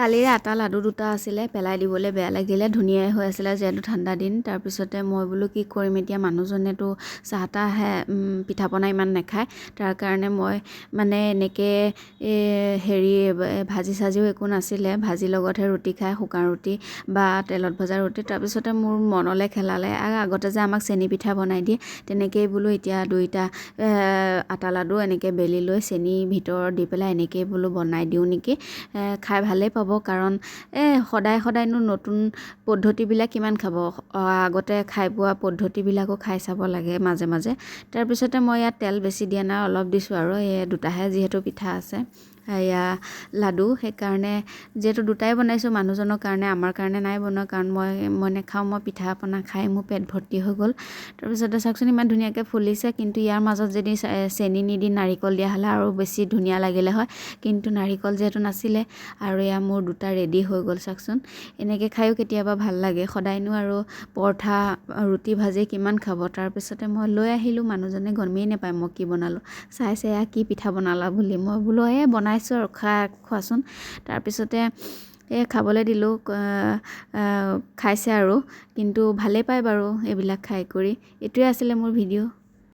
কালিৰে আটা লাডু দুটা আছিলে, পেলাই দিবলৈ বেয়া লাগিলে, ধুনীয়াই হৈ আছিলে যিহেতু ঠাণ্ডা দিন। তাৰপিছতে মই বোলো কি কৰিম এতিয়া, মানুহজনেতো চাহ তাহে পিঠা পনা ইমান নাখায়, তাৰ কাৰণে মই মানে এনেকৈ হেৰি ভাজি চাজিও একো নাছিলে, ভাজিৰ লগতহে ৰুটি খায়, শুকান ৰুটি বা তেলত ভজা ৰুটি। তাৰপিছতে মোৰ মনলৈ খেলালে, আগতে যে আমাক চেনি পিঠা বনাই দিয়ে তেনেকেই বোলো এতিয়া দুইটা আটা লাডু এনেকৈ বেলি লৈ চেনি ভিতৰত দি পেলাই এনেকেই বোলো বনাই দিওঁ নেকি, খাই ভালেই পাব। কাৰণ সদায় সদায়নো নতুন পদ্ধতিবিলাক কিমান খাব, আগতে খাই পোৱা পদ্ধতিবিলাকো খাই চাব লাগে মাজে মাজে। তাৰপিছতে মই ইয়াত তেল বেছি দিয়া নাই, অলপ দিছোঁ আৰু, এই দুটাহে যিহেতু পিঠা আছে, এয়া লাডু, সেইকাৰণে যিহেতু দুটাই বনাইছোঁ মানুহজনৰ কাৰণে, আমাৰ কাৰণে নাই বনোৱা, কাৰণ মই নাখাওঁ, মই পিঠা পনা খাই মোৰ পেট ভৰ্তি হৈ গ'ল। তাৰপিছতে চাওকচোন ইমান ধুনীয়াকৈ ফুলিছে, কিন্তু ইয়াৰ মাজত যদি চেনি নিদি নাৰিকল দিয়া হ'লে আৰু বেছি ধুনীয়া লাগিলে হয়, কিন্তু নাৰিকল যিহেতু নাছিলে। আৰু এয়া মোৰ দুটা ৰেডি হৈ গ'ল চাওকচোন। এনেকৈ খায়ো কেতিয়াবা ভাল লাগে, সদায়নো আৰু পৰঠা ৰুটি ভাজি কিমান খাব। তাৰপিছতে মই লৈ আহিলোঁ, মানুহজনে গমেই নাপায় মই কি বনালোঁ, চাইছে এয়া কি পিঠা বনালা বুলি। মই বোলো এই বনাইছোঁ আৰু খোৱাচোন। তাৰপিছতে এই খাবলৈ দিলোঁ, খাইছে আৰু, কিন্তু ভালেই পায় বাৰু এইবিলাক খাই কৰি। এইটোৱে আছিলে মোৰ ভিডিঅ'।